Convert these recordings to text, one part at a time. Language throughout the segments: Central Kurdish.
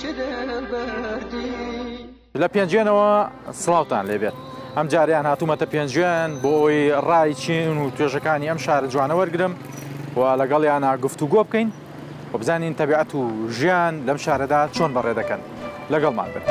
چ دڵبەردی. لە پێنجوێنەوە سڵاوتان لێبێت ئەم جاریان هاتوومەتە پێنجوێن بۆ ئەوەی ڕای چین و توێژەکانی ئەم شارە جوانە وەرگرم و لەگەڵیانە گفتوگۆ بکەین و بزانین تەبیعەت و ژیان لەم شارەدا چۆن بەڕێ دەکەن لەگەڵمان بن.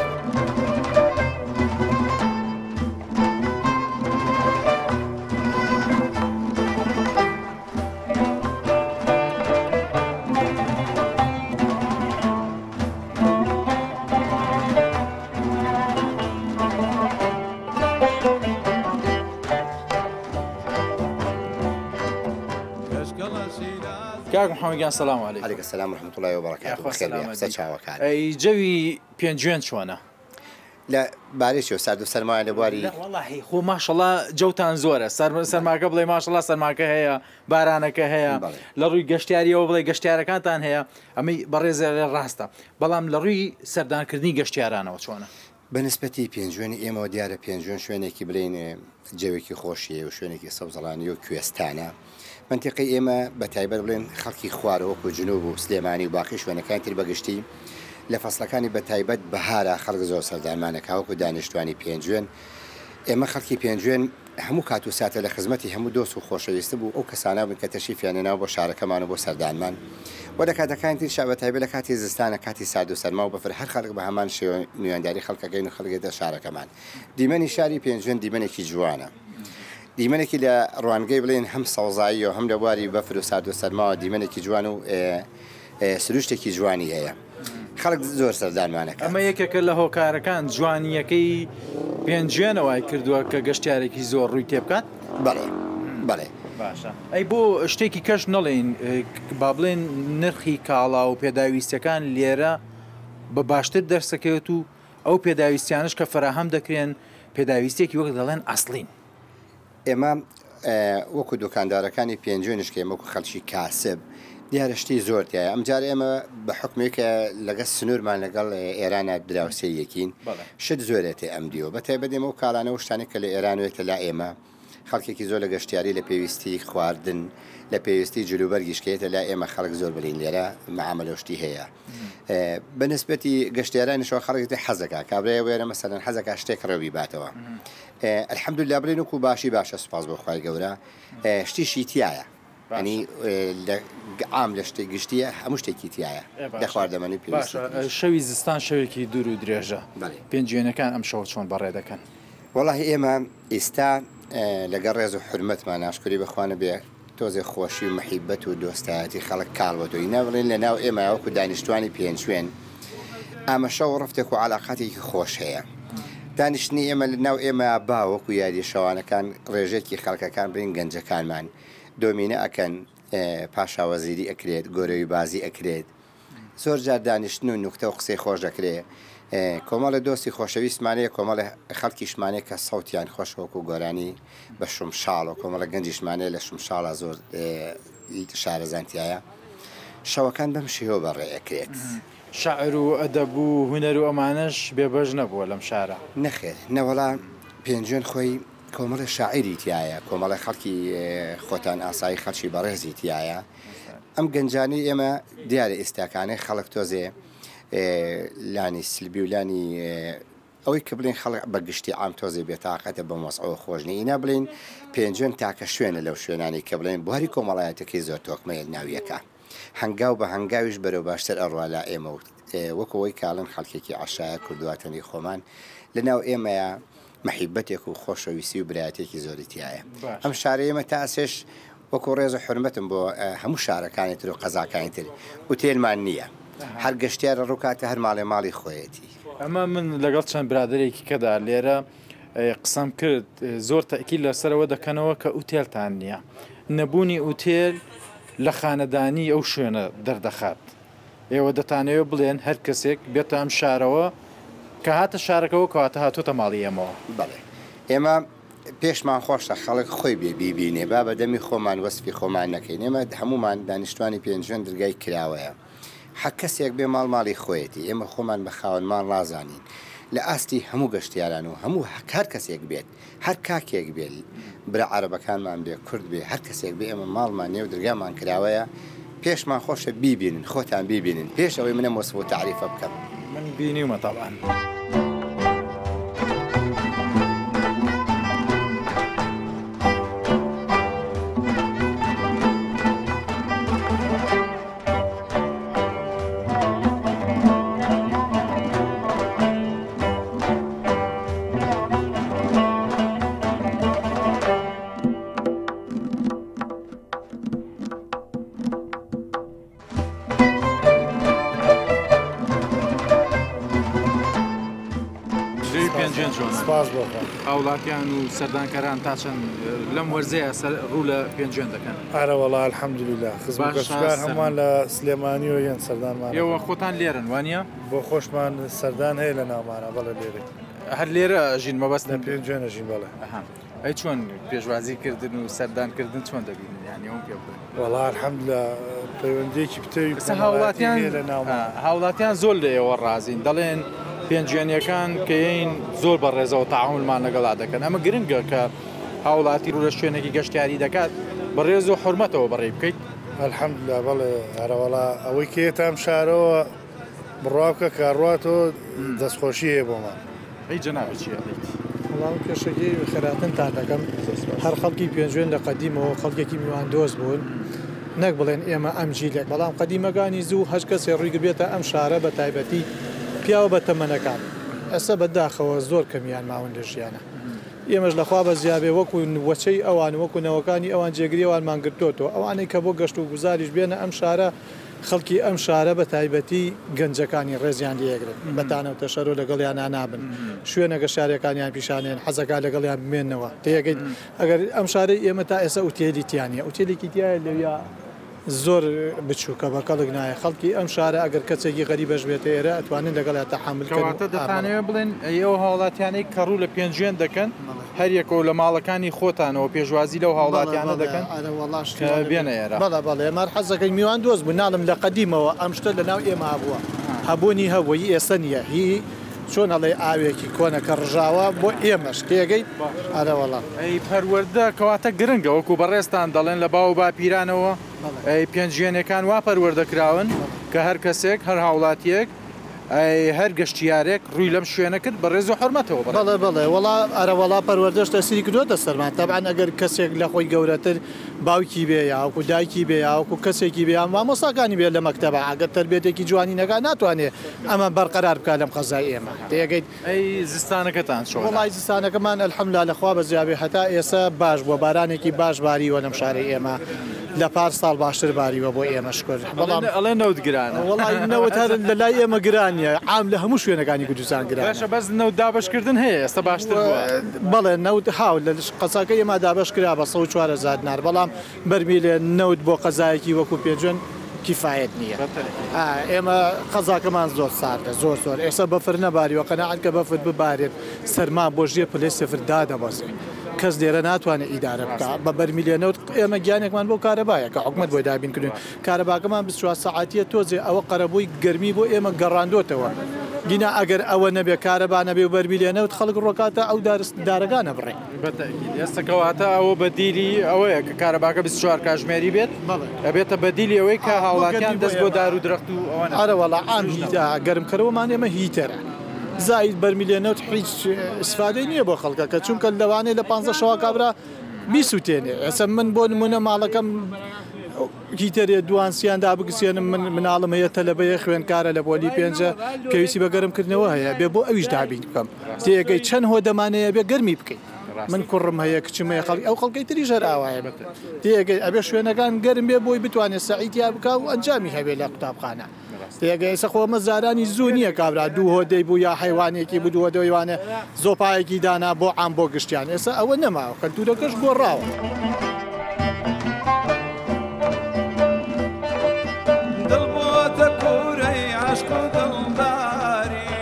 کاک محمد گیان سلام علیکم. علیک السلام و رحمة اللە و بەرەکاته بەخێر بێی قسە چاوەکان. ئەی جەوی پێنجوێن چۆنە؟ لە بارەی چیەوە سارد و سەرمایە لە بواری. نا وەڵاهی خۆ ماشەڵا جەوتان زۆرە سەرماکە بڵێ ماشەڵا سەرماکە هەیە بارانەکە هەیە لە ڕووی گەشتیاریەوە بڵێ گەشتیارەکانتان هەیە ئەمەی بەڕێزە ڕاستە بەڵام لە ڕووی سەردانکردنی گەشتیارانەوە چۆنە؟ بە نسبەتی پێنجوێنی ئێمەوە دیارە پێنجوێن شوێنێکی بلێین جەوێکی خۆشی و شوێنێکی سەوزەڵانی و کوێستانە مەنتیقەی ئێمە بە تایبەت بڵێن خەڵکی خوارەوە وەکو جنوب و سلێمانی و باقی شوێنەکانی تر بە گشتی لە فەسڵەکانی بە تایبەت بەهارا خەڵک زۆر سەردانمان ئەکا وەکو دانیشتوانی پێنجوێن ئێمە خەڵکی پێنجوێن هەموو کات و ساتە لە خزمەتی هەموو دۆست و خۆشەویست بوو ئەو کەسانە بووین کە تەشریفیان هێناوە بۆ شارەکەمان و بۆ سەردانمان و لە کاتەکانی تریشا بە تایبەت لە کاتی زستانە کاتی سارد و سەرما و بەفر هەر خەڵک بە هەمان شێوە میوانداری خەڵکەکەین و خەڵک دێتە شارەکەمان دیمەنی شاری پێنجوێن دیمەنێکی جوانە دیمەنێکی لە ڕوانگەی بڵێن هەم سەوزاییەوە هەم لە بواری بەفر و سارد و سەرماوە دیمەنێکی جوان و سروشتێکی جوانی هەیە خەڵک زۆر سەردانمان ئەکات. ئەمە یەکێکە لە هۆکارەکان جوانییەکەی پێنجوێنە وای کردووە کە گەشتیارێکی زۆر ڕووی تێبکات؟ بەڵێ بەڵێ. باشە ئەی بۆ شتێکی کەش نەڵێین با بڵێن نرخی کاڵا و پێداویستیەکان لێرە بە باشتر دەرسەکەوێت و ئەو پێداویستیانەش کە فەراهەم دەکرێن پێداویستیەکی وەک دەڵێن ئەسڵین. ئێمە وەکو دوکاندارەکانی پێنجوێنیش کە ئێمە وەکو خەڵکی کاسب دیارە شتی زۆر تیایە ئەمجار ئێمە بە حوکمێک کە لەگەڵ سنوورمان لەگەڵ ئێرانە دراوسێ یەکین شت زۆرێتێ ئەم دیوە بە تایبەت ئێمە و کاڵانە و شتانێک کە لە ئێران وێتە لا ئێمە خەڵکێکی زۆر لە گەشتیاری لە پێویستی خواردن لە پێویستی جلوبەرگیش کە یێتە لای ئێمە خەڵک زۆر بڵین لێرە مەعامەلە و شتی هەیە بە نسبەتی گەشتیارانیشەوە خەڵک تێ حەزەکا کابرای وێرە مەسەلەن حەزەکا شتێک ڕێو بیباتەوە الحمدللە بڵێن وەکو باشی باشە سوپاس بۆ خوای گەورە شتیشی تایە ئەنی لە عام لە شتێک گشتیە هەموو شتێکی تایە لە خواردەمەنی پێویست شەوی زستان شەوێکی دوور و درێژە پێنجوێنەکان ئەم شەوە چۆن بەڕێ دەکەن؟ وەڵاهی ئێمە ئیستا لەگەڵ ڕێز و حورمەتمان ناشکوری بە خوا نەبێ تۆزێ خۆشی و مەحیبەت و دۆستایەتی خەڵک کاڵ بۆتەوە ئینا بڵێن لە ناو ئێمە وەکو دانیشتوانی پێنجوێن ئامە شەو ڕفتێک و عەلاقاتێکی خۆش هەیە دانیشتنی ئێمە لە ناو ئێمە با وەکو یاریە شەوانەکان ڕێژێکی خەڵکەکان بڵێن گەنجەکانمان دۆمینە ئەکەن پاشا وەزیری ئەکرێت گۆرەوی بازی ئەکرێت زۆر جار دانیشتن و نوکتە و قسەی خۆش دەکرێ. کۆمەڵێ دۆستی خۆشەویستمان هەیە، کۆمەڵێ خەڵکیشمان هەیە کە سەوتیان خۆشە وەکوو گۆرانی بە شمشاڵ و کۆمەڵە گەنجیشمان هەیە لە شمشاڵا زۆر شارەزان تیایە. شەوەکان بەم شێوە بەڕێ ئەکرێت. شعر و ئەدەب و هونەر و ئەمانەش بێبەش نەبووە لەم شارە؟ نەخێر، نەوەڵا پێنجوێن خۆی کۆمەڵێ شاعیری تیایە، کۆمەڵێ خەڵکی خۆتان ئاسایی خەڵکی بەڕێزی تیایە. ئەم گەنجانەی ئێمە دیارە ئێستاکانێ خەڵک تۆزێ لانی سلبی و لانی ئەوەی کە بڵێن خەڵک بە گشتی عام تۆزێ بێتاقەتە بەم وەزعەوە خۆش نیە ئینا بڵێن پێنجوێن تاکە شوێنە لەو شوێنانەی کە بڵێن بواری کۆمەڵایەتەکەی زۆر تۆکمەیە ناویەکە هەنگاو بە هەنگاویش بەرەو باشتر ئەڕوا لا ئێمە و وەکو ئەوەی کاڵن خەڵکێکی عەشایەر کوردواتەنی خۆمان لە ناو ئێمەیە مەحیبەتێک و خۆشەویستی و برایەتێکی زۆری تیایە ئەم شارەی ئێمە تا ئەسێش وەکو ڕێز و حورمەتم بۆ هەموو شارەکانی تر و قەزاکانی تر ئوتێلمان نییە هەر گەشتیارە ڕووکاتە هەر ماڵێ ماڵی خۆیەتی. ئەمە من لەگەڵ چەند برادەرێکی کەدا لێرە قسەم کرد زۆر تەئکید لەسەرەوە دەکەنەوە کە ئوتێلتان نییە نەبوونی ئوتێل لە خانەدانی ئەو شوێنە دەردەخات ئێوە دەتانەوێت بڵێن هەر کەسێک بێتە ئەم شارەوە کە هاتە شارەکەوە کەواتە هاتۆتە ماڵی ئێمەوە. بەڵێ ئێمە پێشمان خۆشە خەڵک خۆی بێ بیبینێ با بە دەمی خۆمان وەسفی خۆمان نەکەین ئێمە هەموومان دانیشتوانی پێنجوێن درگای کراوەیە حە کەسێک بێ ماڵ ماڵی خۆیەتی ئێمە خۆمان بە خاوەن ماڵ نازانین لە ئاستی هەموو گەشتیاران و هەموو هەر کەسێک بێت هەر کاکێک بێ برا عەرەبەکانمان بێ کورد بێ هەر کەسێک بێ ئێمە ماڵمان نیە و درگامان کراوەیە. پێشمان خۆشە بیبینن، خۆتان بیبینن پێش ئەوەی من ئەم وەسف و تەعریفە بکەم. من بینیومە تەبعەن. سپاس بۆ خوا. هاوڵاتیان و سەردانکەران تا چەند لەم وەرزەیە سەر ڕوو لە پێنجوێن دەکەن؟ ئەرە وەڵا الحمدللە خزم و باشە کەسوکار سەر هەمووان لە سلێمانیەوە یەن سەردانمان ئێوە ئەکەن. خۆتان لێرەن وانییە؟ بۆ خۆشمان سەردان هەیە لە ناومانە بەڵێ لێرەین. هەر لێرە ئەژین لە مەبەستم پێنجوێن ئەژین بەڵێ. ئەها ئەی چۆن پێشوازی کردن و سەردان کردن چۆن دەبینن یانی ئەوم پێ بڵێ. وەڵا الحمدللە پەیوەندیەکی پتەوی ئێستا کۆمەڵایەتی هاوڵاتیان هەیە لە ناومان. هاوڵاتیان زۆر لە ئێوە ڕازین دەڵێن پێنجوێنیەکان کە یەین زۆر بە ڕێزەوە تەعامولمان لەگەڵا دەکەن ئەمە گرنگە کە هاوڵاتی ڕوو لە شوێنێکی گەشتیاری دەکات بە ڕێز و حورمەتەوە بەڕێی بکەیت. الحمدللە بەڵێ ئەرەوەڵا ئەوەی کە یەتە ئەم شارەوە بڕوا بکە کە ئەڕواتەوە دەستخۆشی هەیە بۆمان. ئەی جەنابت چی ئەڵێیت؟ وەڵا من پێشەکی خێراتنتان دەکەم هەر خەڵکی پێنجوێن لە قەدیمەوە خەڵکێکی میواندۆست بوون نەک بڵێن ئێمە ئەم جیلێک بەڵام قەدیمەکانی زوو هەر کەسێ ڕووی گربێتە ئەم شارە بە تایبەتی پیاوە بە تەمەنەکان ئێستا بە داخەوە زۆر کەمیان ماون لە ژیانە ئێمەش لە خوا بەزیا بێ وەکو وەچەی ئەوان وەکو نەوەکانی ئەوان جێگری ئەوانمان گرتۆتەوە ئەوانەی کە بۆ گەشت و گوزاریش بێنە ئەم شارە خەڵکی ئەم شارە بە تایبەتی گەنجەکانی ڕێزیان لێ ئەگرن، بە تانە و تەشەرۆ لەگەڵیانا نابن، شوێنە گەشتیارییەکانیان پیشانێن، حەزەکا لەگەڵیان بمێننەوە. تێگەیت ئەگەر ئەم شارەی ئێمە تا ئێستا ئوتێلی تیا نییە، ئوتێلێکی تیایە لەویا زۆر بچووکە بە کەڵک نایە. خەڵکی ئەم شارە ئەگەر کەسێکی غەریبەش بێتە ئێرە ئەتوانن لەگەڵیا تەحەمول کەن و کەواتە ئا بەڵێ. دەتانەوێ بڵێن ئەی ئەو هاوڵاتیانەی کە ڕوو لە پێنجوێن دەکەن هەر یەکەو لە ماڵەکانی خۆتانەوە پێشوازی لەو بەڵێ هاوڵاتیانە بەڵێ دەکەن ئەرە وەڵا شتی کە وا نەبێ. بێنە ئێرە؟ بەڵێ بەڵێ ئێمە هەر حەز دەکەین میوان دۆست بوون ناڵێم لە قەدیمەوە ئەم شتە لە ناو ئێمە هەبووە هەبوونی هەبووە هی ئێستا نییە هی چۆن ئەڵێی ئاوێکی کۆنە کە ڕژاوە بۆ ئێمەش تێگەی ئەرە وەڵا. ئەی پەروەردە کەواتە گرنگە وەکو بەڕێزتان دەڵێن لە باو و باپیرانەوە ئەی پێنجوێنیەکان وا پەروەردە کراون کە هەر کەسێک هەر هاوڵاتیەک ئەی هەر گەشتیارێک ڕووی لەم شوێنە کرد بە ڕێز و حورمەتەوە بەڕێ. بەڵێ بەڵێ وەڵا ئەرە وەڵا پەروەردەش تەسیری کردۆتە سەرمان تەبعەن ئەگەر کەسێک لە خۆی گەورەتر باوکی بێ یاوەکو دایکی بێ یاوەکو کەسێکی بێ یان مامۆستاکانی بێ لە مەکتەبا ئەگەر تەربیەتێکی جوانی نەکا ناتوانێ ئەمە بەرقەرار بکا لەم قەزای ئێمە تێگەیت. ئەی زستانەکەتان چۆنە؟ وەڵای زستانەکەمان الحمدللە لە خوا بەزیا بێ هەتا ئێسە باش بووە بارانێکی باش باریوە لەم شارەی ئێمە لە پار ساڵ باشتر باریوە بۆ ئێمە شکر بەڵام ئەڵێ نەوت گرانە. وەڵای نەوت هەر لە لای ئێمە گران نیە عام لە هەموو شوێنەکانی کوردستان گرانە. باشە بەس نەوت دابەشکردن هەیە ئێستا باشتر بووە؟ بەڵێ نەوت هاو لە قەزاکەی ئێمە دابەش کرا بە 104 هەزار دینار بەڵام بەرمیلێ نەوت بۆ قەزایەکی وەکو پێنجوێن کیفایەت نییە. ئێمە قەزاکەمان زۆر ساردە زۆر زۆر ئێستا بەفر نەباریوە قەناعەت کە بەفر ببارێت سەرما بۆ ژێر پلەی سفر دادەبەزێ کەس لێرە ناتوانێت ئیدارە بکا بە بەرمیلێ نەوت ئێمە گیانێکمان بۆ کارەبایە کە حکومەت بۆی دابین کردوین کارەباکەمان 24 سەعاتیە تۆزێ ئەوە قەرەبووی گەرمی بۆ ئێمە گەڕاندۆتەوە گینا ئەگەر ئەوە نەبێ کارەبا نەبێ و بەرمیلێ نەوت خەڵک ڕۆکاتە ئەو دارەکانە بڕێ. بە تەئکید ئێستا کەواتە ئەوە بەدیلی ئەوەیە کە کارەباکە 24 کاژمێری بێت ئەبێتە بەدیلی ئەوەی کە هاوڵاتیان دەست بۆ دار و درەخت و ئەوە نەکەن. ئەرە وەڵا عام گەرمکەرەوەمان ئێمە هیتەرە زاید بەرمیلێ نەوت هیچ ئیسفادەی نییە بۆ خەڵکەکە چونکە لەوانەیە لە پانزە شەوا کابرا بیسوتێنێ ئێستا من بۆ نمونە ماڵەکەم هیتەرێ دوان سیان دابگسێنم من مناڵم هەیە تەلەبەیە خوێنکارە لە پۆلی پێنجە پێویستی بە گەرمکردنەوە هەیە بێ بۆ ئەویش دابین بکەم تێگەی چەند هۆدەمانەیە بێ گەرمی بکەین من کوڕم هەیە کچم هەیە خەڵک ئەو خەڵکەی تریش هەر ئاوایە تێگەی ئەبێ شوێنەکان گەرم بێ بۆی بتوانێت سەعیتیا بکا و ئەنجامی هەبێ لە قوتابخانە تێگەی ئێستا خۆ ئەمە زارانی زوو نییە کابرا دوو هۆدەی بوو یا حەیوانێکی بوو دوو هۆدەی وانە زۆپایەکی دانا بۆ عام بۆ گشتیان ئێستا ئەوە نەماوە کەلتورەکەش گۆڕاوە. دڵ بۆتە کوورەی عەشق و دڵداری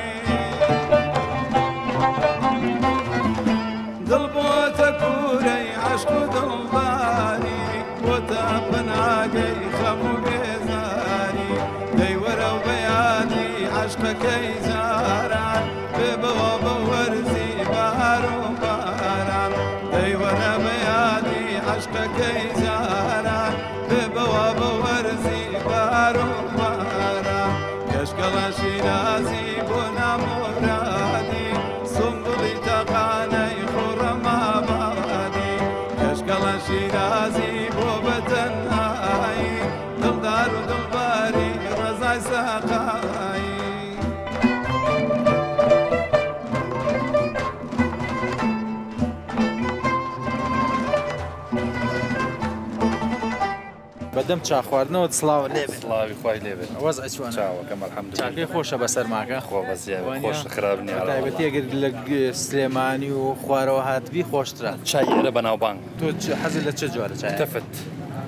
دڵ بۆتە کوورەی عەشق و دڵداری بۆتە پەناگەی خەم و بێزاری دەی وەرە و بە یادی عەشقەکەی جاران ببەوە بە وەرزی بەهار و باران دەی وەرە بە یادی عەشقەکەی جاران ببەوە بە وەرزی سەقایی. بەدەم چا خواردنەوە سڵاوت لێ بێت. سڵاوی خوای لێ بێت. وەزع چۆنە؟ چاوەکەم الحمدللە. چاکەی خۆشە بە سەرماکە؟ خۆ بەزیاوێ خۆش خراپ نییە. بە تایبەتی ئەگەر لە سلێمانی و خوارەوە هاتبی خۆشترە. چای ئێرە بەناوبانگ. تۆ حەزت لە چ جۆرە چایە؟ تفت.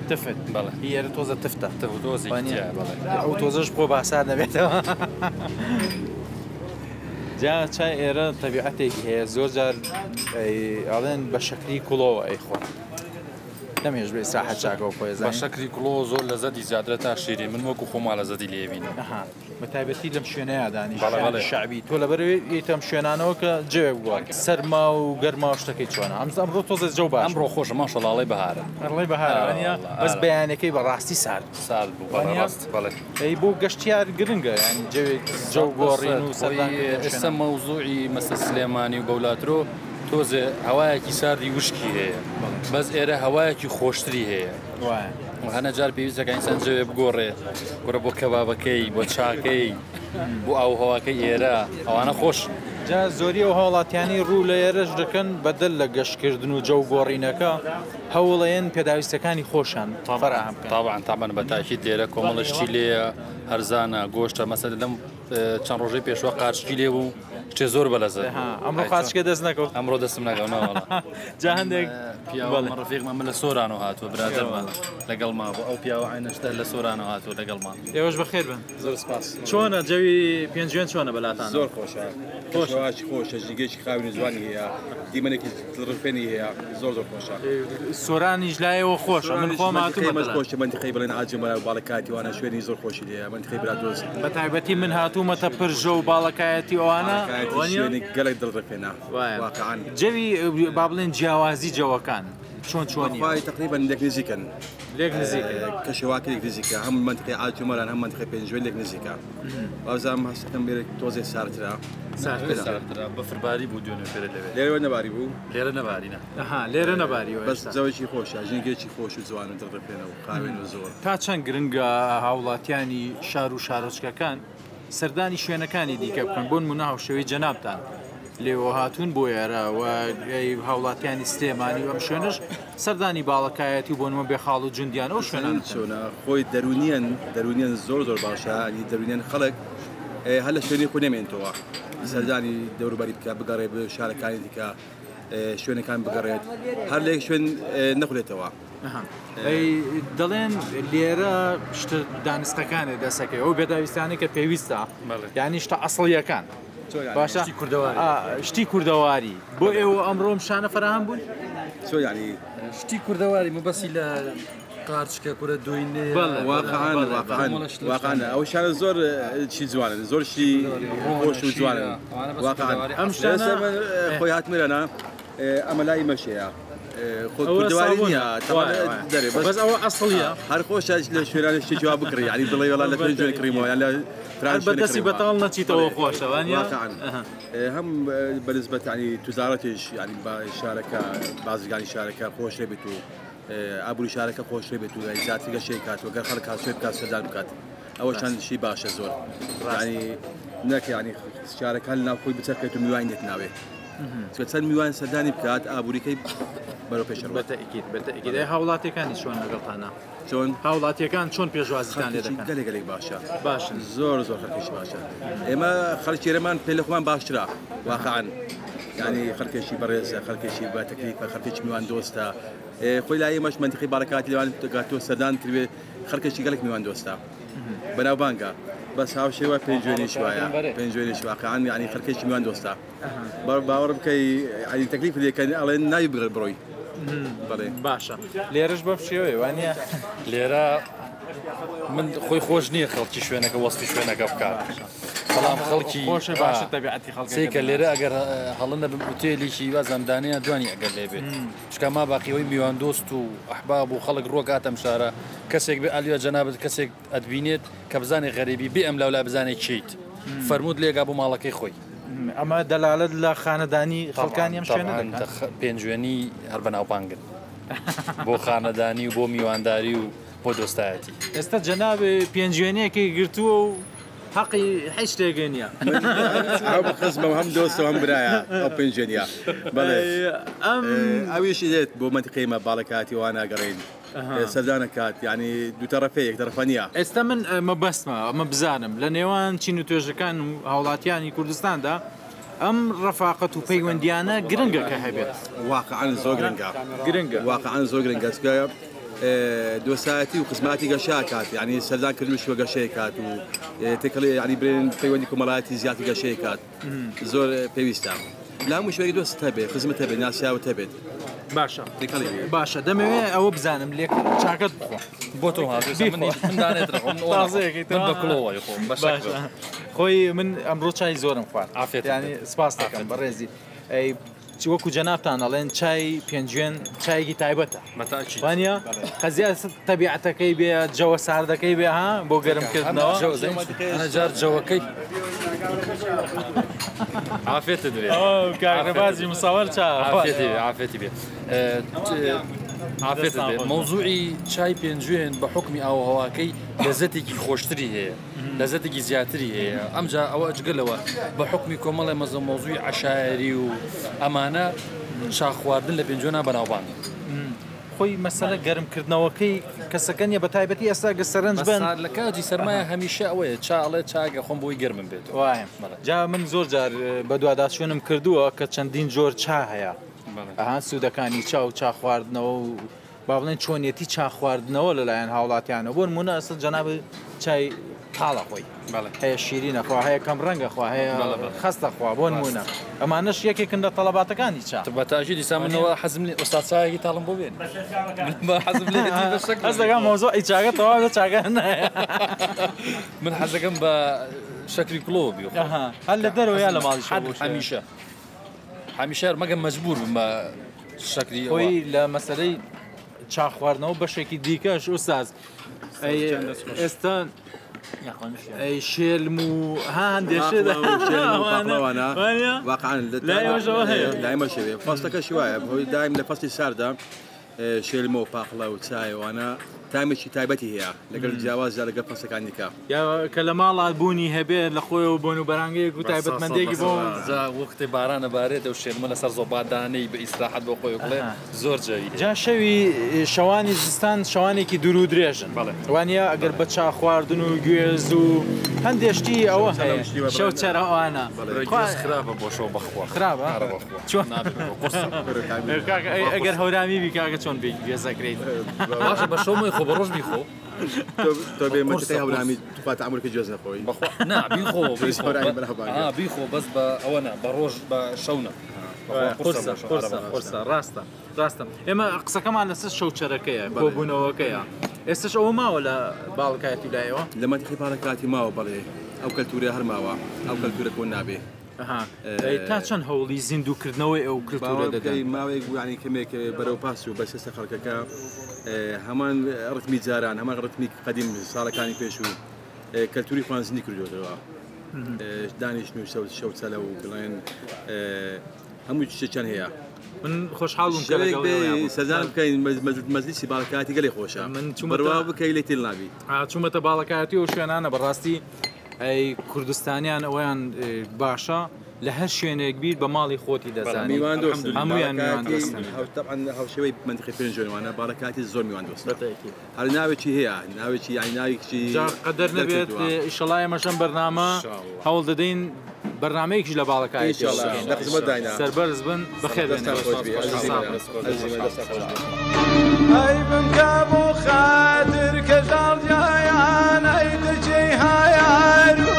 تفت. بەڵێ. هی ئێرە تۆزە تفتە. تفت تۆزێکی تیایە بەڵێ. ئەو تۆزەش بخۆ با سارد نەبێتەوە. جا چای ئێرە تەبیعەتێکی هەیە زۆر جار ئەڵێن بە شەکری کوڵۆوە ئەیخۆن. نەمێش بێ ئیسراحەت چاکەوە خۆی بە شەکری کوڵۆ زۆر لەزەتی زیاترە تا شیرین من وەکو خۆما لەزەتی لێ بینم. ئەها بە تایبەتی لەم شوێنەیا دانیش بەڵێ بەڵێ. شەعبی تۆ لەبەر یەیتە ئەم شوێنانەوە کە جەوێک بووە سەرما و گەرما و شتەکەی چۆنە ئەم ئەمڕۆ تۆزێ جەو باش ئەمڕۆ خۆشە ماشەڵا ئەڵێی بەهارە. ئەڵێی بەهارە وانیە بەس بەیانەکەی بەڕاستی سارد بوو. سارد بوو بەڵێ ڕاست بەڵێ. ئەی بۆ گەشتیار گرنگە یانی جەوێک جەو گۆڕین و سەردان کردنی ئەم ئێستا شوێنانە. مەوزوعی مەسە سلێمانی و بەولاترۆ تۆزێ هەوایەکی ساردی وشکی هەیە بەس ئێرە هەوایەکی خۆشتری هەیە هەنە جار پێویستەکە ئینسان جەوێ بگۆڕێ گوڕە بۆ کەبابەکەی بۆ چاکەی بۆ ئاوهەواکەی ئێرە ئەوانە خۆش. جا زۆری ئەو هاوڵاتیانەی ڕوو لە ئێرەش دەکەن بەدەر لە گەشتکردن و جەو گۆڕینەکە هەوڵەیەن پێداویستەکانی خۆشیان فەراهەم بکەن. تابعا تابعا بە تاکید لێرە کۆمەڵە شتی لێیە هەرزانە گۆشتە مەسەلەن لەم چەند ڕۆژەی پێشوە قارچکی لێ بوو شتێ زۆر بەلەزەت ئەمڕۆ قارچکە دەست نەکەوت ئەمڕۆ دەستم نەکەوت نەوەڵا جا هەندێک پیاوە ڕفیقمە من لە سۆرانەوە هاتووە برادەرمە لەگەڵما بوو ئەو پیاوە عینەشتە لە سۆرانەوە هاتووە لەگەڵما. ئێوەش بەخێر بن. زۆر سپاس. چۆنە جەوی پێنجوێن چۆنە بەلاتانەوە؟ زۆر خۆشە. کەشوهەوایەکی خۆشە، ژینگەیەکی خاوێن و جوانی هەیە، دیمەنێکی دڵڕفێنی هەیە، زۆر زۆر خۆشە. سۆرانیش لایەوە خۆشە، من خۆم هاتوومە سۆرانیش خۆشە، مەنتیقەی بڵێن عاجی مەلا و باڵەکایەتی وانە شوێنی زۆر خۆشی لێیە، مەنتیقەی برادۆست. بە تایبەتی من هاتوومەتە پرژە و باڵەکایەتی ئەوانە. باڵەکایەتی شوێنی گەلەک دڵڕفێنە واقعا. جەوی با بڵێن جیاوازی جەوەکان چۆن چۆنیە؟ بەخوای تەقریبەن لێک نزیکن. لێک نزیکن. کەشەواکە لێک نزیکە، هەم مەنتیقەی عاجی مەلان هەم مەنتیقەی پێنجوێن لێک نزیکە. وابزانم هەستەکەم لێرە تۆزێ ساردترە. ساردترە. بەفر باری بوو دوێنێ پێرێ لەوێ. لێرەوە نەباری بوو؟ لێرە نەباری نا. ئەها لێرە نەباریوە بەس جەوێکی خۆشە، ژینگەیەکی خۆش و جوان و دڵڕفێنە و خاوێن و زۆر. تا چەند گرنگە هاوڵاتیانی شار و شارۆچکەکان سەردانی شوێنەکانی دیکە بکەن، بۆ نموونە هاوشێوەی جەنابتان لێوە هاتوون بۆ ئێرە و هاوڵاتیانی سلێمانی و ئەم شوێنەش سەردانی باڵەکایەتی و بۆ نموونە بێخاڵ و جوندیان ئەو شوێنانە بکەن. چۆنە خۆی دەروونیان دەروونیان زۆر زۆر باشە، یانی دەروونیان خەڵک هەر لە شوێنی خۆی نەمێنێتەوە، سەردانی دەوروبەری بکە، بگەڕێ بە شارەکانی دیکە، شوێنەکان بگەڕێت، هەر لە یەک شوێن نەخولێتەوە. دەڵێن لێرە شتە دانستەکانت دەسەکەی ئەو پێداویستانەی کە پێویستە یعنی شتە ئەسڵیەکان باشە شتی کوردەواری بۆ ئێوە ئەمڕۆ شانە فراهەم بوون شتی کوردەواری مەبەسی لە قارچکە کورە دوینێ واقعا ئەو شانە زۆر چی جوانن زۆر شتی خۆش و جوانن واقعا ئەم شتانە خۆی هاتمرەنا ئەمە لای مەشەیە خۆ کوردەواری نییە دەرێ بەس ئەوە ئەسڵیە هەر خۆشە لە شوێنانە شتێکی وا بکڕی یعنی بڵێ وەڵا لە پێنج جوێن کڕیمەوە یان لە هەر بە دەستی بەتاڵ نەچیتەوە خۆشە وانیە واقعا هەم بەنسبەت یعنی توزارەتیش یعنی شارەکە بازرگانی شارەکە خۆش بێت و ئابووری شارەکە خۆش بێت و زیاتر گەشەی کات و گەر خەڵک هاتوێ بکات سەردان بکات ئەوەشان شی باشە زۆر یعنی نەک یعنی شارەکان ناو خۆی بچەقێت و میوان دێت ناوێ چونکە چەند میوان سەردانی بکات ئابووریەکەی بەرەو پێش ڕوات. بەتەئکید بەتەئکید. ئەی هاوڵاتیەکانی چۆن لەگەڵتانە؟ چۆن؟ هاوڵاتیەکان چۆن پێشوازیتان لێ خەڵکێکی دەکەن؟ گەلێک گەلێک باشە. باشن. زۆر زۆر خەڵکێکی باشە. ئێمە خەڵکی ئێرەمان پێ لە خۆمان باشترە واقعا. یعنی خەڵکێکی بەڕێزە، خەڵکێکی بە تەکلیفە، خەڵکێکی میوان دۆستە. خۆی لای ئێمەش مەنتیقەی باڵەکاتی لەوان تۆ سەردان کردبێ خەڵکێکی گەلێک میوان دۆستە. بەناوبانگە. بەس هاوشێوە پێنجوێنیش وایە. پێنجوێنیش واقعا یعنی خەڵکێکی میوان دۆستە. باوەڕ بکەی یعنی تەکلیف لێکەن ئەڵێن ناوی بگرە بڕۆی. بەڵێ. باشە لێرەش بەم شێوەیە وانە؟ لێرە من خۆی خۆش نییە خەڵکی شوێنەکە وەسفی شوێنەکە بکات بەڵام خەڵکی خۆشە باشە تەبیعەتی خەڵکەکە سێکە لێرە ئەگەر هەڵە نەبم ئوتێلێکی وازم دانەیە دوانی ئەگەر لێ بێت چکە ما باقیەوەی میوان دۆست و ئەحباب و خەڵک ڕۆکاتەم شارە کەسێک بێ ئەلیوە جەنابت کەسێک ئەتبینێت کە بزانێ غەریبی بێ ئەم لاولا بزانێ کێیت فەرمووت لێگا بۆ ماڵەکەی خۆی. ئەمە دەلالەت لە خانەدانی خەڵکانی ئەم شوێنە دەکات. پێنجوێنی هەر بەناوبانگن بۆ خانەدانی و بۆ میوانداری و بۆ دۆستایەتی. ئێستا جەنابی پێنجوێنیەکی گرتووە و حەقی هیچ شتێکی نییە. هەم خزمە و هەم دۆستە و هەم برایە ئەو پێنجوێنیە. بەڵێ. ئەم ئەویش دێت بۆ مەنتیقەی مە باڵەکاتی وانە گەڕێین. سەردانە کات یعنی دوو تەڕەفەیە یەک تەڕەفە نییە. ئێستا من مەبەستمە ئەمە بزانم لە نێوان چین و توێژەکان و هاوڵاتیانی کوردستاندا ئەم ڕەفاقەت و پەیوەندیانە گرنگە کە هەبێت. واقعا زۆر گرنگە. گرنگە. واقعا زۆر گرنگە چونکە دۆستایەتی و خزماتی گەشە کات یعنی سەردان کردنیش وە گەشەیە کات و تێکەڵی یعنی برێن پەیوەندی کۆمەڵایەتی زیاتر گەشەیە کات زۆر پێویستە لە هەموو شوێنێک دۆست هەبێ خزمت هەبێ ناسیاوت هەبێت. باشە باشە دەمەوێ ئەوە بزانم لێک چاکەت بخۆ. بۆ تۆ هاتوو من دانێت ڕەخۆم من بە کوڵەوە خۆم باشە خۆی من ئەمڕۆ چای زۆرم خوارد ینی سپاس دەکەم بەڕێزی ئەی وەکو جەنابتان ئەڵێن چای پێنجوێن چایەکی تایبەتە وانە قەزیا تەبیعەتەکەی بێ جەوە ساردەکەی بێ ها بۆ گەرمکردنەوە جار جەوەکەی عافێتت بێ کاک ڕێبازی مساوەر چا عافێتی بێ عافێتت بێ مەوزوعی چای پێنجوێن بە حوکمی ئاووهەواکەی لەزەتێکی خۆشتری هەیە لەزەتێکی زیاتری هەیە ئەمجا ئەوە ئەجگە لەوە بە حوکمی کۆمەڵێ مەزە مەوزوعی عەشایەری و ئەمانە چا خواردن لە پێنجوێنا بەناوبانگە. خۆی مەسەلە گەرمکردنەوەکەی کەسەکە نیە بە تایبەتی ئێستا گە سەرنج بن لە کاتی سەرمایە هەمیشە ئەوەیە چا ئەڵێ چاگە خۆم بۆی گەرمم بێت وایە جا من زۆر جار بەدواداچوونم کردووە کە چەندین جۆر چا هەیە ئەها سوودەکانی چا و چا خواردنەوە و با بڵێن چۆنیەتی چا خواردنەوە لەلایەن هاوڵاتیانەوە بۆ نمونە ئەسڵ جەناب چای تاڵە خۆی هەیە شیرینە خوا هەیە کەم ڕەنگە خوا هەیە خەستە خوا بۆ نمونە ئەمانەش یەکێکن لە تەڵەباتەکانی چا بە تاکی دیسان منەوە حەزم لێ ئوستاد چایەکی تاڵم بۆ بێن من حەزم لێ حەز دەکەم مەوزوعی چاکە تەواو لە چاکە نایە من حەزەکەم بە شەکری کوڵەوە بیخۆم هەر لە دەرەوە یا لە ماڵیش هەمیشە هەمیشە مەگەم مەجبور بم بە شەکری خۆی لە مەسەلەی چا خواردنەوە بەشێکی دیکەش ئوستاز ئێستا ئەی شێلم و ها هەندێ شت واقعا لای ئێمەشەوە هەیە لای ئێمەش هەیە فەسڵەکەش وایە بەهۆی دایم لە فەسڵی ساردا شێلمە و پاقلە و چای وانە تامێکی تایبەتی هەیە لەگەڵ جیاوازدا لەگەڵ فەسڵەکانی دیکە. یا کە لە ماڵا بوونی هەبێ لە خۆیەوە بۆن و بەرانگەیەک و تایبەتمەندیەکی بۆ جا وەختێ باران ئەبارێت ئەو شێلمە لەسەر زۆبا دانێی بە ئیسراحەت بۆ خۆی بڵێ زۆر جەوی جا شەوی شەوانی زستان شەوانێکی دوور و درێژن وانە ئەگەر بە چا خواردن و گوێز و هەندێ شتی ئەوە هەیە شەو چەرەوانە خراپە بۆ شەو بەخوا خراپە چۆن ئەگەر هەورامی بی کاکە چۆن بی گوێزەکرێیت باشە بە شەو مەیخۆ بە ڕۆژ بیخۆ تۆ بێ مەتەی هەورامی توخوا تەعمولکە گوێز نەخۆی بەخوا نا بیخۆ بیخۆ بەس بە ئەوە نا بە ڕۆژ بە شەو نا قورسە قورسە قورسە ڕاستە ڕاستە ئێمە قسەکەمان لەسەر شەوچەرەکەیە کۆبوونەوەکەیە ئێستش ئەوە ماوە لە باڵکایەتی لایەوە لە مەتەی باڵەکاتی ماوە بەڵێ ئەو کەلتورە هەر ماوە ئەو کەلتورە کۆن نابێ تا چەند هەوڵی زیندووکردنەوەی ئەو کلتورە دەدەن؟ ماوەیەک بوو یانی کەمێک بەرەو پاس و بەسەستە خەڵکەکە هەمان ڕتمی جاران هەمان ڕتمی قەدیم ساڵەکانی پێشوو کەلتوری خۆیان زیندی کردوێتەوە دانیشتن و شەوچەلە و بڵێن هەموو شتێکیان هەیە. من خۆشحاڵ بووم کە لەگەڵ سەردان بکەین مەجلیسی باڵەکایەتی گەلێ خۆشە من بڕوا بکەی لێ تێل نابی. چوومەتە باڵەکایەتی و شوێنانە بەڕاستی ئەی کوردستانیان ئەوەیان باشە لە هەر شوێنێک بیر بە ماڵی خۆتی دەزانی میوان دۆستن هەموویان میوان دۆستن طبعا هاوشێوەی مەنتیقەی پێنجوێنوانە باڵەکاتی زۆر میوان دۆستە هەر ناوێکی هەیە ناوێکی یانی ناوێکی جا قەدەر نەبێت ئیشەڵا ئێمەش ئەم بەرنامە هەوڵ دەدەین بەرنامەیەکیش لە باڵەکایەتی لە خزمەتداینە سەربەرز بن بەخێر بێن ئەی بمکە بۆ خاتر کەژاڵ جایان ئەی دچەی هایار و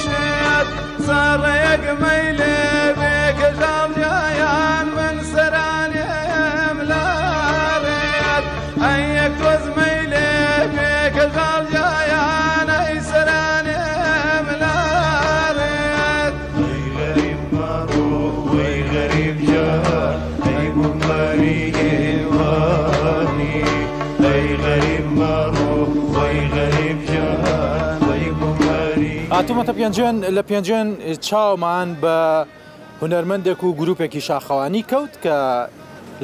شێت ساڕەیەک مەیلێ بێ کەژاڵ جایان من سەرانێم لاڕێت ئەی یەک تۆز مەیلێ بێ کەژاڵ جایان ئەی سەرانێم لاڕێت ئەی غەریب مەڕۆ وەی غەریب جان ئەی بوومەری ئێوانی ئەی غەریب مەڕۆ وەی غەریب جان وەی بوومەری. هاتوومەتە پێنجوێن، لە پێنجوێن چاومان بە هونەرمەندێک و گروپێکی شاخەوانی کەوت کە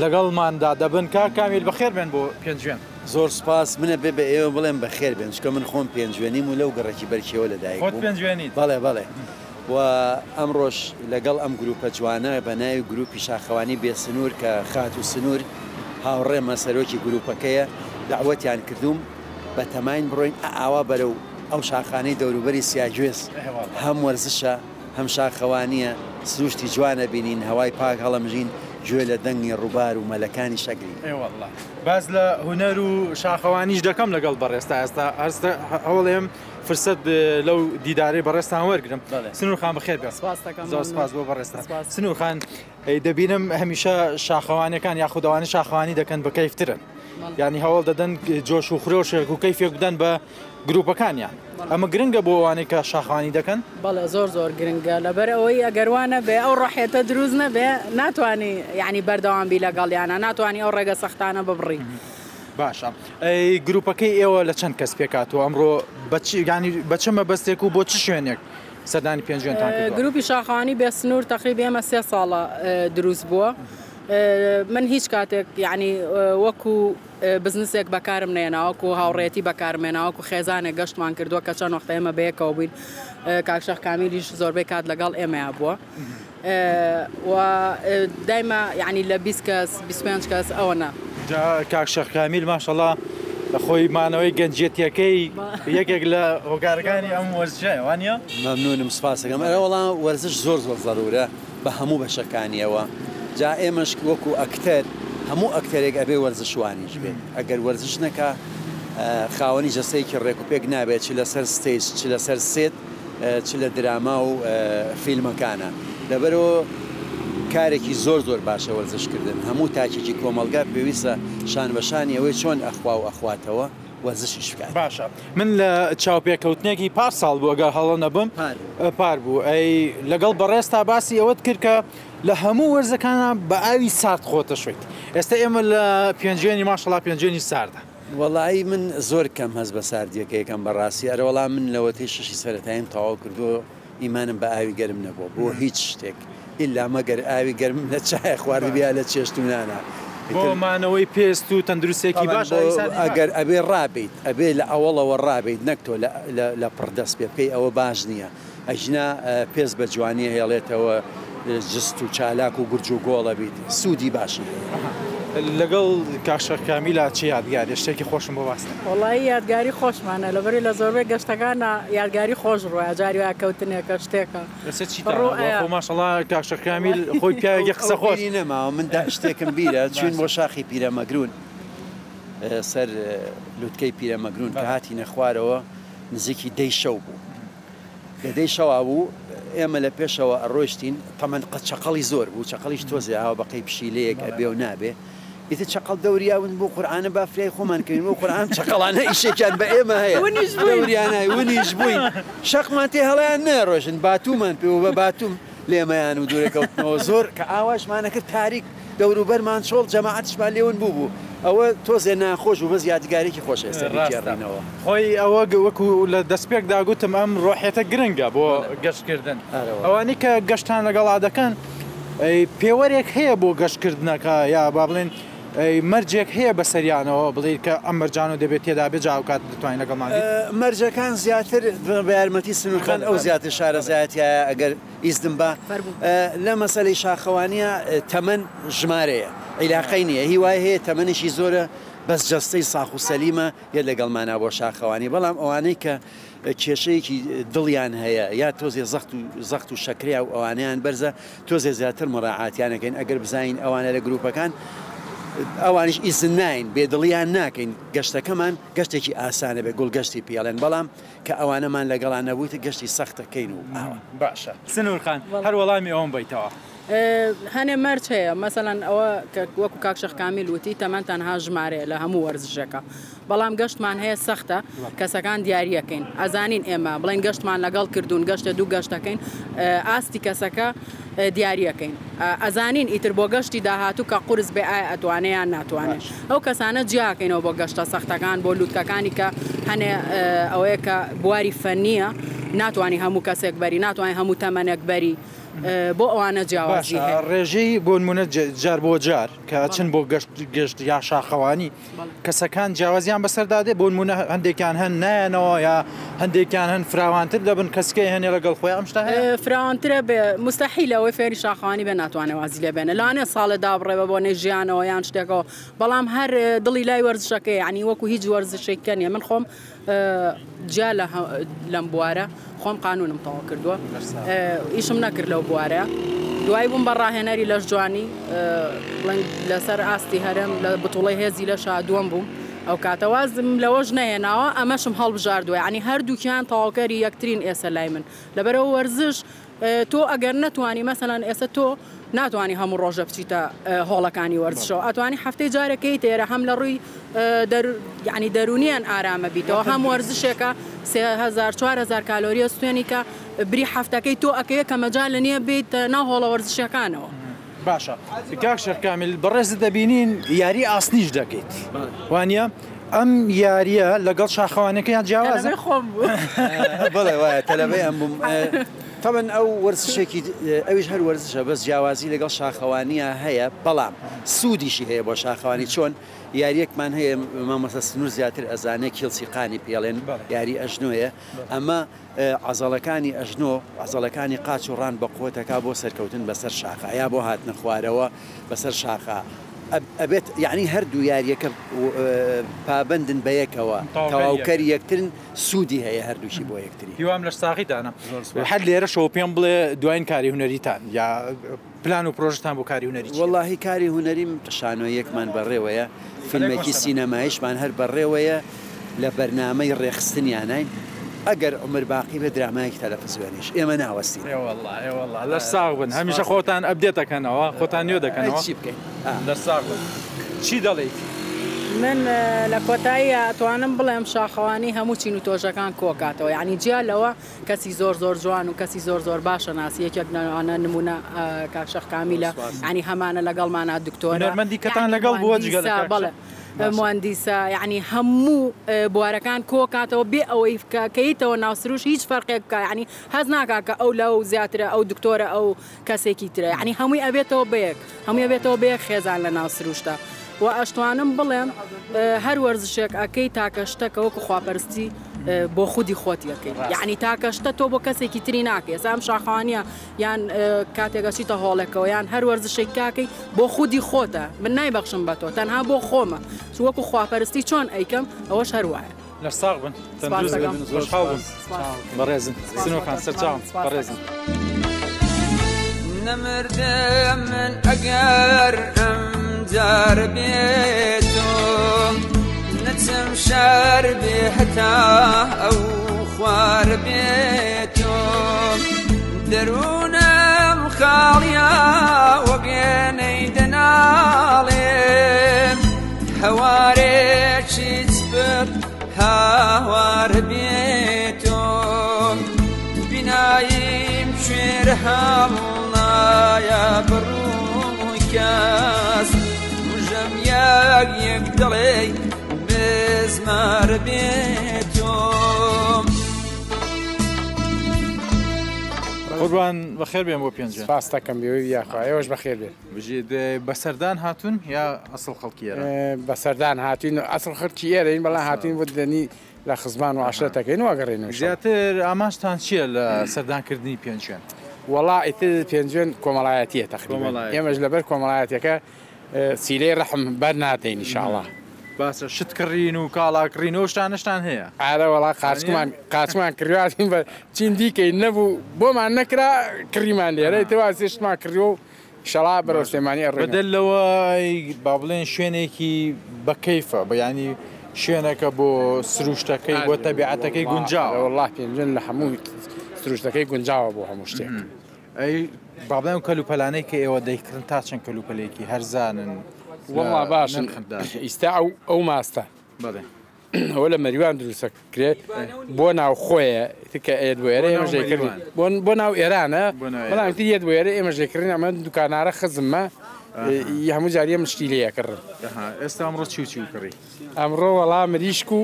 لەگەڵماندا دەبن. کاک کامیل بەخێر بێن بۆ پێنجوێن. زۆر سوپاس، من ئەبێ بە ئێوە بڵێم بەخێر بێن، چونکە من خۆم پێنجوێنیم و لەو گەڕەکی بەرکێوە لەدایک خۆت بووم. پێنجوێنیت؟ بەڵێ بەڵێ. و ئەمڕۆش لەگەڵ ئەم گروپە جوانە بە ناوی گروپی شاخەوانی بێ سنوور کە خاتوو سنوور هاوڕێمە سەرۆکی گروپەکەیە دەعوەتیان کردووم بە تەماین بڕۆین ئاوا بەرەو ئەو شاخانەی دەوروبەری سیاگوێز هەم وەرزشە هەم شاخەوانییە سروشتی جوان ئەبینین هەوای پاک هەڵەمژین گوێ لە دەنگی ڕووبار و مەلەکانیش ئەگرین. ئێ وەڵڵا باس لە هونەر و شاخەوانیش دەکەم لەگەڵ بەڕێز تا ئێستا هەرستە هەوڵێم فرسەت لەو دیدارەی بەڕێزتان وەرگرم. سنوور خان بەخێر بێن. سپاس دەکەم. زۆر سپاس بۆ بەڕێزتان. سنوور خان دەبینم هەمیشە شاخەوانەکان یاخود ئەوانەی شاخەوانی دەکەن بە کەیفترن. یانی هەوڵ دەدەن جۆش و خرۆشێک و کەیفێک بدەن بە گروپەکانیان. ئەمە گرنگە بۆ ئەوانەی کە شاخەوانی دەکەن؟ بەڵێ زۆر زۆر گرنگە لەبەر ئەوەی ئەگەر وا نەبێ ئەو ڕۆحیەتە دروست نەبێ ناتوانی یانی بەردەوام بی لەگەڵیانا ناتوانی ئەو ڕێگە سەختانە ببڕی. باشە ئەی گروپەکەی ئێوە لە چەند کەس پێکهاتووە ئەمڕۆ بە چ یانی بە چ مەبەستێک و بۆ چ شوێنێک سەردانی پێنجوێنتان کردووە؟ گروپی شاخەوانی بێ سنوور تەقریب ئێمە سێ ساڵە دروست بووە من هیچ کاتێک یانی وەکو بزنسێک بەکارم نەیەنا وەکو هاوڕێیەتی بەکارم هێنا وەکو خێزانێک گەشتمان کردووە کە چەند وەختە ئێمە بەیەکەوە بووین کاک شێخ کامیلیش زۆربەی کات لەگەڵ ئێمەیا بووە و دایمە یعنی لە 20 کەس 25 کەس ئەوە نا. جا کاک شێخ کامیل ماشەڵا خۆی مانەوەی گەنجێتیەکەی یەکێک لە هۆکارەکانی ئەم وەرزشەیە وانە؟ مەمنونم سپاسەکەم ئەرێ وەڵا وەرزش زۆر زۆر زەرورە بە هەموو بەشەکانیەوە جا ئێمەش وەکو ئەکتەر هەموو ئەکتەرێک ئەبێ وەرزشوانیش بێت ئەگەر وەرزش نەکا خاوەنی جەستەیەکی ڕێک و پێک نابێت چ لەسەر stage چ لەسەر set چ لە دراما و فیلمەکانە لەبەرئەوە کارێکی زۆر زۆر باشە وەرزش کردن هەموو تاکێکی کۆمەڵگا پێویستە شان بە شانی ئەوەی چۆن ئەخوا و ئەخواتەوە وەرزشیش بکات. باشە من لە چاوپێکەوتنێکی پار ساڵ بوو ئەگەر هەڵە نەبم پار بوو ئەی لەگەڵ بەڕێزتا باسی ئەوەت کرد کە لە هەموو وەرزەکانا بە ئاوی سارد خۆت دەشۆیت ئێستا ئێمە لە پێنجوێنی ماشەڵا پێنجوێنی ساردە. وەڵایی من زۆر کەم هەست بە ساردیەکەی ئەکەم بەڕاستی ئەرەوەڵا من لەوەتەی شەشی سەرەتاییم تەواو کردووە ئیمانم بە ئاوی گەرم نەبووە بۆ هیچ شتێک ئیلا مەگەر ئاوی گەرمم لە چایە خواردبێ یا لە چێشت و نانا بۆ ئیتر مانەوەی پێست و تەندروستێکی تەبعەن باش بۆ ئاوی ساردیش ئەگەر باشە. ئەبێ ڕابێیت ئەبێ لە ئەوەڵەوە ڕابێیت نەک تۆ لە لە لە پڕ دەست پێ بکەی ئەوە باش نییە ئەگینا پێست بە جوانی ئەهێڵێتەوە جست و چالاک و گورج و گۆڵ ئەبیت سوودی باشی هەیە. لەگەڵ کاک شێخ کامیلا چ یادگاریە شتێکی خۆشم بۆ باس دەکەی. وەڵایی یادگاری خۆشمانە لەبەری لە زۆربەی گەشتەکانا یادگاری خۆش ڕوایە جاری وایە کەوتنێکە شتێکە ئێستا چیتان ڕوو هەبووە ئەیا. خۆ ماشەڵا کاک شێخ کامیل خۆی پیاوێکی ئەو قسە خۆش. بیری نەماوە من دا شتێکم بیرە چوین بۆ شاخی پیرەمەگرون سەر لوتکەی پیرەمەگرون کە هاتینە خوارەوە نزیکی دەی شەو بوو لە دەی شەوا بوو ئێمە لە پێشەوە ئەڕۆیشتین تەمەن قەت چەقەڵی زۆر بوو چەقەڵیش تۆزێ ئاوا بە قەی پشیلەیەک ئەبێ و نابێ ئیتر چەقەڵ دەوریاون بۆ قورعانە با فریای خۆمان کەوین بۆ قورعان چەقەڵانە ئیشێکیان بە ئێمە هەیە ونیش بووین. دەوریانای ونیش بووین شەقمان تێ هەڵیان نەڕۆژن باتوومان پێ و بە باتووم لێمەیان و دوورەکەوتنەوە زۆر کە ئاواشمان ئەکرد تاریک دەوروبەرمان چۆڵ جەماعەتیشمان لێ ون بووبوو ئەوە تۆزێ ناخۆش بوو بەس یادگارێکی خۆشە ئێستا ڕاستە بیگێڕینەوە. خۆی ئەوە وەکو لە دەستپێکدا گوتم ئەم ڕۆحیەتە گرنگە بۆ گەشتکردن ئەوانەی کە گەشتان لەگەڵا دەکەن پێوەرێک هەیە بۆ گەشتکردنەکە یا با بڵێن مەرجێک هەیە بەسەریانەوە بڵێیت کە ئەم مەرجانە دەبێت تێدا بێت جا ئەوکات دەتوانین لەگەڵمان بیت؟ مەرجەکان زیاتر بە یارمەتی سنوورخان ئەو زیاتر شارەزایە تیایە ئەگەر ئیزنم با لە مەسەلەی شاخەوانیە تەمەن ژمارەیە عیلاقەی نییە هی وای هەیە تەمەنیشی زۆرە بەس جەستەی ساخ و سەلیمە یە لەگەڵمانا بۆ شاخەوانی بەڵام ئەوانەی کە کێشەیەکی دڵیان هەیە یا تۆزێ زەخت و زەخت و شەکریا و ئەوانەیان بەرزە تۆزێ زیاتر مراعاتیان ئەکەین ئەگەر بزانین ئەوانە لە گروپەکان ئەوانیش ئیزن ناین بێدڵیان ناکەین گەشتەکەمان گەشتێکی ئاسانە بێ گوڵ گەشتی پێڵێن بەڵام کە ئەوانەمان لەگەڵا نەبوویت گەشتی سەخت ئەکەین و ئاوا. باشە سنور خان هەر وەڵامی ئەوەم بەیتەوە. هەنێ مەرج هەیە مەسەلەن ئەوە کە وەکو کاک شێخ کامیل وتی تەمەن تەنها ژمارەیە لە هەموو وەرزشێکا بەڵام گەشتمان هەیە سەختە کەسەکان دیاریەکەین ئەزانین ئێمە بڵێن گەشتمان لەگەڵ کردوون گەشتە دوو گەشتەکەین ئاستی کەسەکە دیاریەکەین ئەزانین ئیتر بۆ گەشتی داهاتوو کە قورس بێ ئایا ئەتوانێ یان ناتوانێ ئەو کەسانە جیاکەینەوە بۆ گەشتە سەختەکان بۆ لوتکەکانی کە هەنێ ئەوەیە کە بواری فەنیە ناتوانانی هەموو کەسێک بەری ناتوانانی هەموو تەمەنێک بەری. بۆ ئەوانە جیاوازی باشە هەیە. ڕێژەی بۆ نمونە جار بۆ جار کە ئەچن بۆ گەشت گەشت یا شاخەوانی کەسەکان جیاوازیان بەسەردا دێ بۆ نمونە هەندێکیان هەن نایەنەوە یا هەندێکیان هەن فراوانتر دەبن کەسکەی هەنێ لەگەڵ خۆی ئەم شتە هەیە؟ فراوانترە بێ مستحیلە ئەوەی فێری شاخەوانی بێ ناتوانێ وازی لێ بێنێ لەوانەیە ساڵێ دابڕێ بە بۆنەی ژیانەوە یان شتێکەوە بەڵام هەر دڵی لای وەرزشەکەیە یانی وەکو هیچ وەرزشێک کە نیە من خۆم جیا لە لەم بوارە خۆم قانونم تەواو کردووە ئیشم نەکرد لەو بوارە دوای بووم بە ڕاهێنەری لەش جوانی بڵێن لەسەر ئاستی هەرێم لە بتوڵەی هێزی لەشا دووەم بووم ئەو کاتە وازم لەوەش نەهێناوە ئەمەشم هەڵبژاردووە یعنی هەردووکیان تەواوکەری یەکترین ئێسە لای من لەبەرەوە وەرزش تۆ ئەگەر نەتوانی مەسەلەن ئێستا تۆ ناتوانی هەموو ڕۆژە بچیتە هۆڵەکانی وەرزشەوە ئەتوانی هەفتەی جارێک کەیتە ئێرە هەم لە ڕووی دەر یعنی دەرونیان ئارامە بیتەوە هەم وەرزشێکە 3000 4000 کالۆریە سوێنی کە بری هەفتەکەی تۆ ئەکەیە کە مەجال نییە بیت ناو هۆڵە وەرزشەکانەوە. باشە کاک شێخ کامیل بەڕێزت دەبینین یاری ئاسنیش دەکەیت وانە؟ ئەم یارییە لەگەڵ شاخەوانەکەیان جیاوازە؟ تەلەبەی خۆم بوو. بەڵێ وایە تەلەبەی ئەم بووم. تەبەن ئەو وەرزشێکی ئەویش هەر وەرزشە بەس جیاوازی لەگەڵ شاخەوانیە هەیە بەڵام سوودیشی هەیە بۆ شاخەوانی چۆن یاریەکمان هەیە مامۆستا سنوور زیاتر ئەزانێ کیڵسی قانی پێڵێن یاری ئەژنۆیە ئەمە عەزەڵەکانی ئەژنۆ، عەزەڵەکانی قاچ و ڕان بەقوەتەکا بۆ سەرکەوتن بەسەر شاخا یا بۆ هاتنە خوارەوە بەسەر شاخا ئەبێت یەعنی هەردوو یاریەکە پابەندن بەیەکەوە تەواوکەری یەکترن سوودی هەیە هەردووکی بۆ یەکتری. هیوام لەشساغیتانە. هەر لێرەشەوە پێم بڵێ دواین کاری هونەریتان یا پلان و پرۆژەتان بۆ کاری هونەری چییە؟ وەڵاهی کاری هونەریم شانۆییەکمان بەڕێوەیە، فیلمێکی سینەماییشمان هەر بەڕێوەیە لە بەرنامەی ڕێکخستنیاناین، ئەگەر عومر باقی بێت درامایەکی تەلەفزیۆنیش، ئێمە ناوەستین. ئێ وەڵا ئێ وەڵا لەش ساغ بن هەمیشە خۆتان update ئەکەنەوە خۆتان نوێ دەکەنەوە. چی بکەین؟ لەش ساغ بن. چی دەڵێیت؟ من لە کۆتاییا ئەتوانم بڵێم شاخەوانی هەموو چین و تۆژەکان کۆکاتەوە یانی جیا لەوە کەسی زۆر زۆر جوان و کەسی زۆر زۆر باشە ناسی یەکێک لەوانە نمونە کاک شەخ کامیلە یانی هەمانە لەگەڵمانا دکتۆرە هونەرمەندی کەتان یانی لەگەڵ بووە جگە لە موهەندیسە کاک بەڵێ شەخ باشە. موهەندیسە یانی هەموو بوارەکان کۆکاتەوە بێ ئەوەی کە کەیتەوە ناو سروش هیچ فەرقێک بکا یانی هەست ناکا کە ئەو لەو زیاترە ئەو دکتۆرە ئەو کەسێکی ترە یانی هەمووی ئەبێتەوە بەیەک هەمووی ئەبێتەوە بەیەک خێزان لە ناو سروشتا وە ئەشتوانم بڵێم هەر وەرزشێک ئەکەی تاکە شتە کە وەکو خواپەرستی بۆ خودی خۆتی ئەکەی یعنی تاکە شتە تۆ بۆ کەسێکی تری ناکەی ئێستا ئەم شاخەوانیە یان کاتێک ئەچیتە هۆڵێکەوە یان هەر وەرزشێک کاکەی بۆ خودی خۆتە من نایبەخشم بە تۆ تەنها بۆ خۆمە وەکو خواپەرستی چۆن ئەیکەم ئەوەش هەر وایە. لەش ساغ بن تەندروست بن خۆشحاڵ بن بەڕێزن سنۆ خان سەرچاوم بەڕێزن. نەمردم من ئەگەر ئەم جار بێتۆ نەچم شار بێ هەتا ئەو خوار بێتۆ دەروونم خاڵیا وەگێنەی دەناڵێم هەوارێکی چپر هاوار بێتۆ بیناییم کوێر هەڵنایە بڕووی کەس وژەم یەک یەک دەڵێی بزمار بێتۆ. قوربان بەخێر بێن بۆ پێنجوێن. سپاس دەکەم بێوەی یاخوا ئێوەش بەخێر بێن. بژیت بەسەردان هاتوون یا ئەسڵ خەڵکی ئێرە؟ بەسەردان هاتوین ئەسڵ خەڵکی ئێرەین بەڵام هاتوین بۆ دیدەنی لە خزمان و عەشرەتەکەین و ئەگەڕێینەوە شەو. زیاتر ئامانجتان چییە لە سەردانکردنی پێنجوێن؟ وەڵا ئیتر پێنجوێن کۆمەڵایەتییە تەقریبەن ئێمەش لەبەر کۆمەڵایەتیەکە سیلەی ڕەحم بەر نادەین ئیشاڵا. باشە شت کڕین و کاڵا کڕین و ئەو شتانەشتان هەیە؟ ئارە وەڵا قارچکمان قارچکمان کڕیواتین بە چین دیکەین نەبوو بۆمان نەکرا کڕیمان لێرە ئیتر وا سێ شتمان کڕیوە و ئیشەڵا بەرەو سلێمانی ئەڕۆینەوە. بەدەر لەوەی با بڵێن شوێنێکی بە کەیفە بە یانی شوێنەکە بۆ سروشتەکەی بۆ تەبیعەتەکەی گونجاوە. وەڵا پێنجوێن لە هەموو سروشتەکەی گونجاوە بۆ هەموو شتێک. ئەی با بڵێن ئەو کەلوپەلانەی کە ئێوە دەیکڕن تا چەند کەلوپەلێکی هەرزانن لە وەڵا باشن نرخدا؟ ئیستا ئەو ئەو ماستە بەڵێ. ئەوە لە مەریوان دروستە کرێت بۆ ناوخۆیە کە ئێت بۆ ئێرە ئێمەش دەیکڕین بۆ ناو ئێرانە بەڵام تر یەت بۆ ئێرە ئێمەش دەیکڕین ئەمە دوکانارە خزممە هەموو جار یەم شتی لێ ئەکڕم. ئێستا ئەمڕۆ چی و چی کڕی؟ ئەمڕۆ وەڵا مریشک و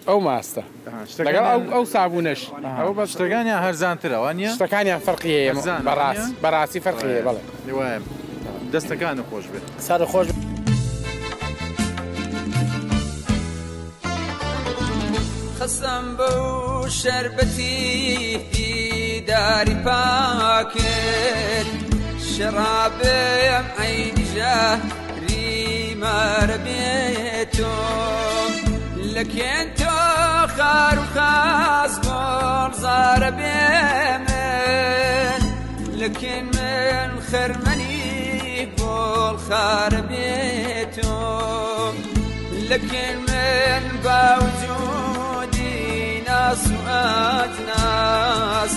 ئەو ماستە لەگەڵ ئەو سابوونەش. ئەوە بەس شتەکانیان هەرزانترە وانییە؟ شتەکانیان فەرقی هەیە بەڕاستی بەڕاستی فەرقی هەیە بەڵێ. وایە دەستەکانت خۆش بێت. سەرت خۆش. خەسەم بەو شەربەتی دیداری پاکت شەرابم عەینی ژەهری مارە بێ تۆ لەکێن تۆ خار و خاس گوڵزارە بێ من لەکێن من خەرمەنی گوڵ خارە بێ تۆ لەکێن من باوجودی ناس و ئەجناس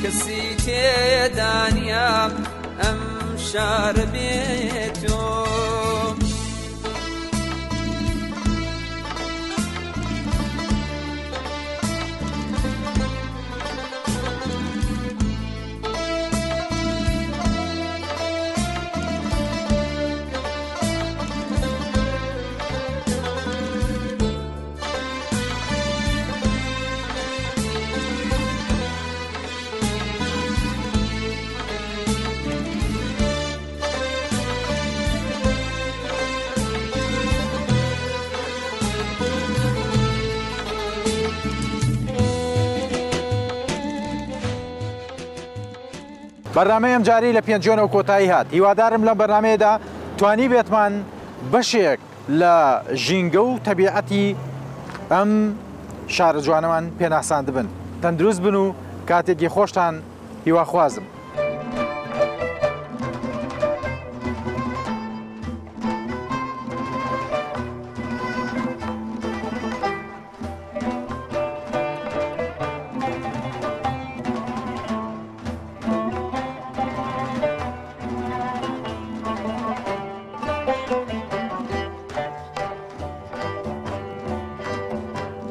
کەسی تێدا نییە ئەم شارە بێ تۆ. بەرنامەی ئەمجارەی لە پێنجوێنەوە کۆتایی هات، هیوادارم لەم بەرنامەیەدا توانیبێتمان بەشێک لە ژینگە و تەبیعەتی ئەم شارە جوانەمان پێناساندبن. تەندروست بن و کاتێکی خۆشتان هیواخوازم.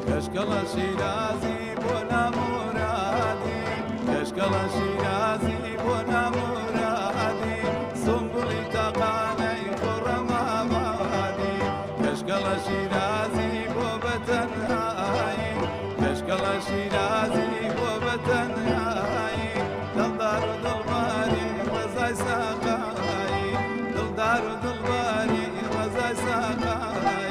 کەشکەڵە شیرازی بۆ نامورادی کەشکەڵە شیرازی بۆ نامورادی سنبولی تاقانەی خۆڕەمابادی کەشکەڵە شیرازی بۆ بەتەنهایی کەشکەڵە شیرازی بۆ بەتەنهایی دڵدار و دڵباری ڕەزای ساقایی دڵدار و دڵباری ڕەزای ساقایی.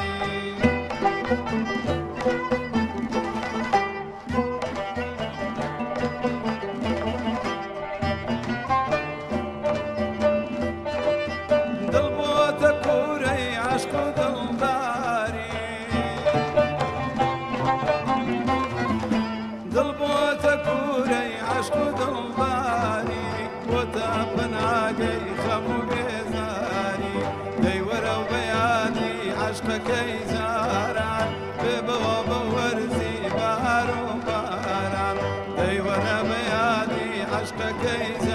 دڵ بۆتە کوورەی عەشق و دڵداری دڵ بۆتە کوورەی عەشق و دڵداری بۆتە پەناگەی خەم و بێزاری دەی وەرەو بەیانی عەشقەکەی جاران بێ بەوە بە وەرزی بەهار و باران دەی وەرە بەیانی عەشقەکەی جاران.